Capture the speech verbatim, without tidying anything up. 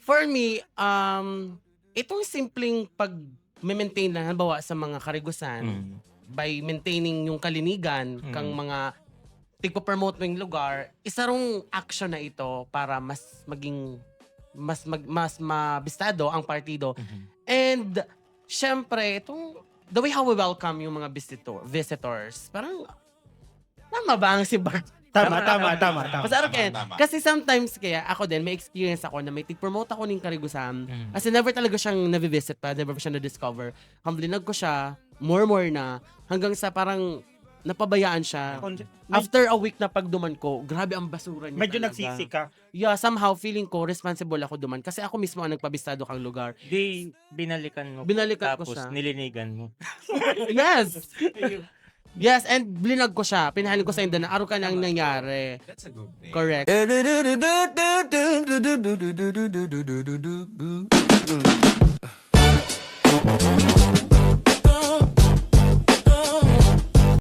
For me, um, itong simpleng pag-maintain lang, halimbawa sa mga karigusan, Mm. by maintaining yung kalinigan, Mm. kang mga tigpo-promote mo yung lugar, isa rong action na ito para mas maging, mas mag, mas mabistado ang partido. Mhm. And, syempre, itong, the way how we welcome yung mga visitor, visitors, parang, tama ba ang simbag? Tama, tama, tama, tama. Basta, okay. Tama, tama. Kasi sometimes kaya ako din, may experience ako na may tig-promote ako ning Karigusan. Mm. As in, never talaga siyang nabivisit pa, never pa siya na-discover. Hamblinag ko siya, more more na, hanggang sa parang napabayaan siya. Kon- After a week na pagduman ko, grabe ang basura niya Medyo talaga. nagsisi ka. Yeah, somehow feeling ko responsible ako duman kasi ako mismo ang nagpabistado kang lugar. Di, binalikan mo. Binalikan ko Tapos siya. nilinigan mo. Yes! Yes, and blinag ko siya. Pinahalin ko sa inda na araw ka nang nangyari. That's a good thing. Correct.